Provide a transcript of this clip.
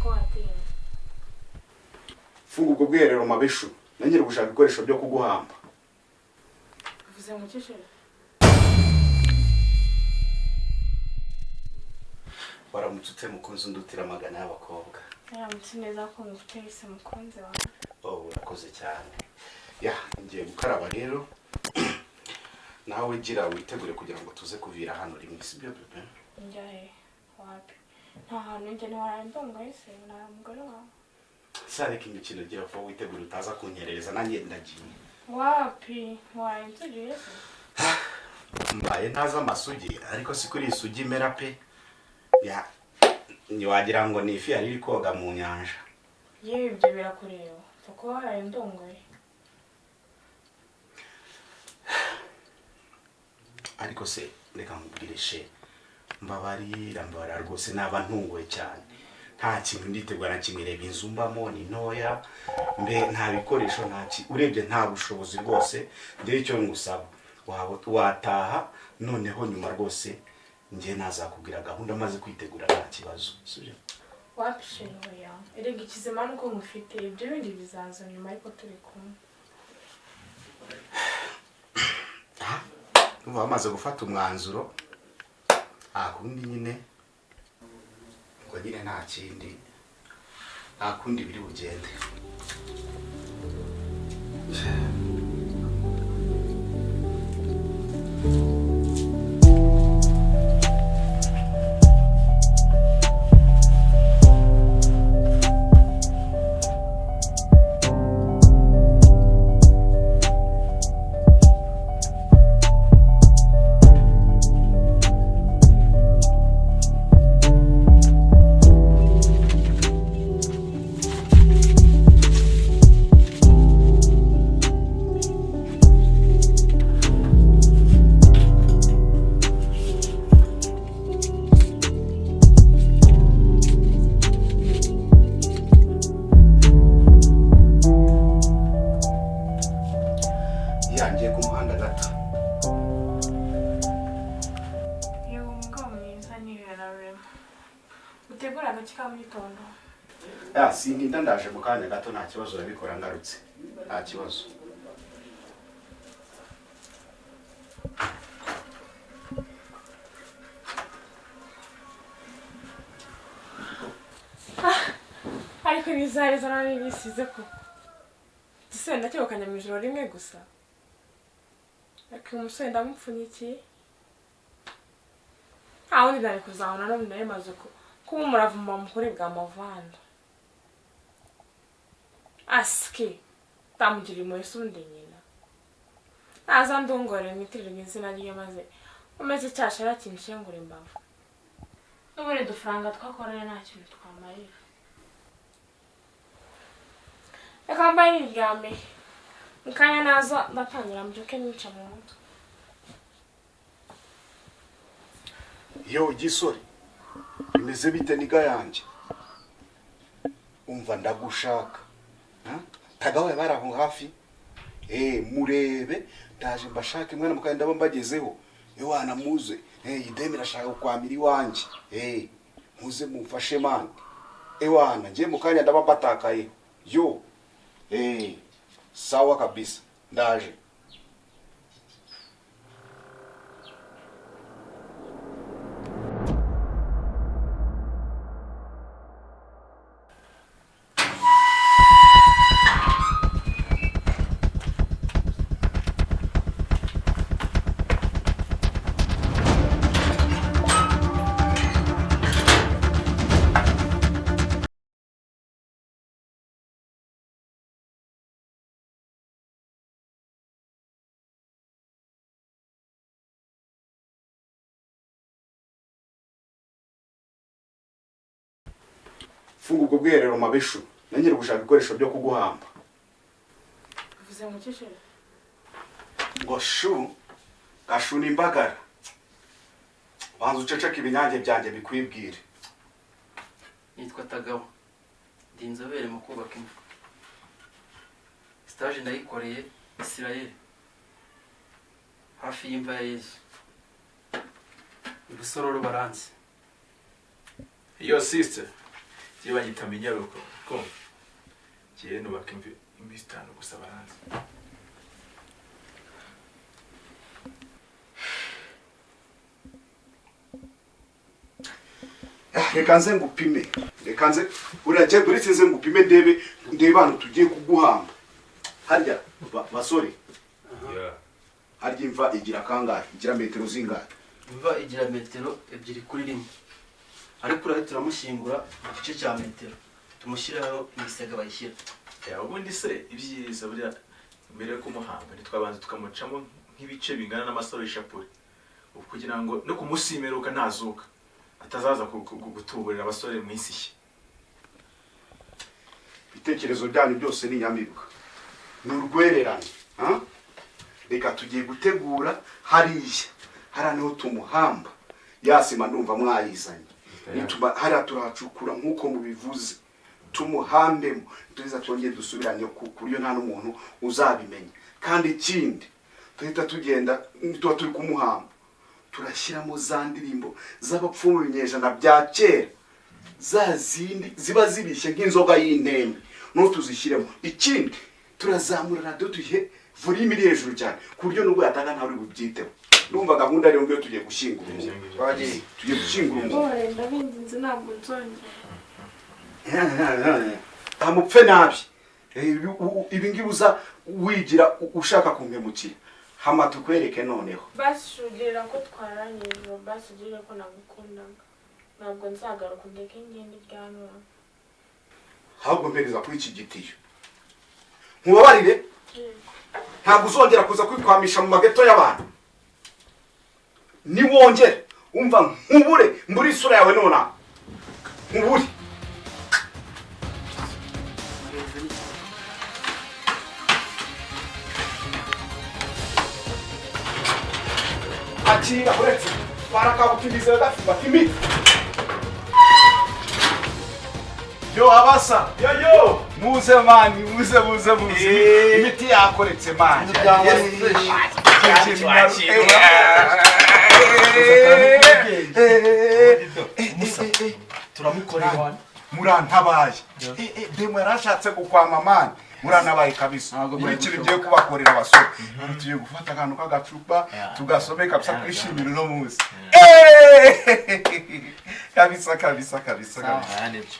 Ko watinze? Funga ubwo bwiherero mabishu, nongere gushaka ibikoresho byo kuguhamba. Uvuze ngo iki, chéri? Waramutse ute, mukunzi undutira amagana y'abakobwa? Yaramutse neza ko mufite se, mukunzi wawe. Oh, urakoze cyane. Ya, ngiye gukaraba rero, nawe gira witegure kugira ngo tuze kuvira hano rimwe, sibyo bébé? Njya he? Wapi, nta hantu njya. Ntiwaraye ndongoye se? Nari umugore wawe. Sareka imikino, gira vuba witegure utaza kunyerereza, nanjye ndagiye. Wapi, ntiwaraye nsugiye se? Mbaye ntazi amasugi, ariko si kuri iyi sugi imera pe. Ya, ntiwagira ngo ni ifi yari iri koga mu nyanja. Yewe, ibyo birakureba, upfa kuba waraye ndongoye. Ariko se reka nkubwire she, mbabarira, mbabarira rwose, naba ntunguwe cyane. Nta kintu nditegura na kimwe. Reba inzu mbamo ni ntoya, mbe nta bikoresho, nta urebye nta bushobozi rwose. Njyewe icyo ngusaba, waba wataha, noneho nyuma rwose njye nazakubwira gahunda maze kwitegura, nta kibazo, sibyo? Wapi chéri, oya. Erega ikizima ni uko ngufite, ibyo bindi bizaza nyuma, ariko turi kumwe. Numva bamaze gufata umwanzuro, nta kundi nyine, ngo nyine nta kindi, nta kundi biri bugende. Yangiye ku muhanda gato. Yewe, umugabo mwiza nibera rurema, utegura agaki ka mu gitondo. Ya, sintinda, ndaje mu kanya gato, nta kibazo, urabikora ngarutse, nta kibazo. Ariko nizareza nari nisize ko igisenda cyegukanye mu ijoro rimwe gusa, ariko uyu musore ndamupfunyikiye, nta wundi nari kuzabona n'ubu nari maze kuba umuravumba mukuru bwa mavanda asike ndamugira impuhwe se undi nyina naza ndungore mwitirirwe izina rye, maze umeze cyashara kinshengura imbavu. N'ubundi dufaranga twakoreye nta kintu twamarira. Reka mbaye niryamiye, mu kanya naza ndatangira mbyuke nica mu mutwe. Yo gisore, bimeze bite nigga yanjye? Umva, ndagushaka. Ha? Tagawe bari aho hafi, murebe ndaje mbashake mwana mukanya ndaba mbagezeho. Ewana muze, idemi irashaka kukwamira iwanjye. Muze mumfashe man. Ewana ngiye mu kanya ndaba mbatakaye. Yo, sawa kabisa, ndaje. Funga ubwo bwiherero mabishu, nongere gushaka ibikoresho byo kuguhamba. Uvuze ngo iki, chéri? Ngo shu gashuna imbagara, banza uceceke ibinyange byanjye bikwibwire. Nitwa Tagawa, ndi inzobere mu kubaka imva. Stage nayikoreye Israel, hafi y'imva ya Yesu i Rusororo, baranzi. Yo sister, Njye banyita Minyaruko, kumva njyewe nubaka iminsi 5 gusa baranzi. Reka nze ngupime, reka nze urajye uretse nze ngupime ndebe hano tugiye kuguhamba. Harya basore, harya imva igira kangahe? Igira metero zingahe? Imva igira metero 2 kuri 1, ariko uriya turamushyingura mu gice cya metero, tumushyiraho imisega bayishyira. Ubundi se ibyiza buriya mbere yo kumuhamba ntitwabanza tukamucamo nk'ibice bingana n'amasaro y'ishapure, kugira ngo no kumusimeruka ntazuka atazaza gutuburira abasore mu isi nshya. Ibitekerezo byanyu byose ni inyamibwa, ni urwererane. Reka tugiye gutegura hariya, hariya niho tumuhamba. Ya sima ndumva mwayizanye, nituma hariya turahacukura nk'uko mubivuze, tumuhambemo, tuza twongere dusubiranye ku buryo nta n'umuntu uzabimenya. Kandi ikindi tuhita tugenda tuba turi kumuhamba, turashyiramo za ndirimbo z'abapfumu mu binyejana bya kera, za zindi ziba zibishye nk'inzoga y'intembe, n'ubu tuzishyiremo. Ikindi turazamura radiyo tuyihe volume iri hejuru cyane, ku buryo nubwo yatanga ntawe uri bubyiteho. Ndumva gahunda ariyo ngiyo, tugiye gushyingura umuntu. Tugiye gushyingura umuntu. Mbabarira, ndabinginze ntabwo nzongera. Amupfe nabi. Ibi ngibi uza wigira ushaka kumpemukira, hama tukwereke noneho. Basi ugirira ko twaranye ijoro, basi ugirire ko nagukundaga, ntabwo nzagaruka ndeke ngende iryanura. Ahubwo mpereza kuri iki gitiyo, nkubabarire, ntabwo uzongera kuza kwikwamisha mu mageto y'abantu. Niwongera umva nkubure, mbure isura yawe nonaha, nkubure. Akira uretse barakabutimiza gafata imiti. Yo abasa. Yo yo. Muze mani, muze muze muze. Imiti yakoretse mani. Turamukorera. Murantabaye. Demo yarashatse gukwama mani. Murantabaye kabisa. Ntabwo byari Ikintu gushoboka. ngiye kubakorera abasore. Tugiye gufata akantu k'agacupa tugasome kabisa, twishimire uno munsi. Kabisa kabisa kabisa kabisa.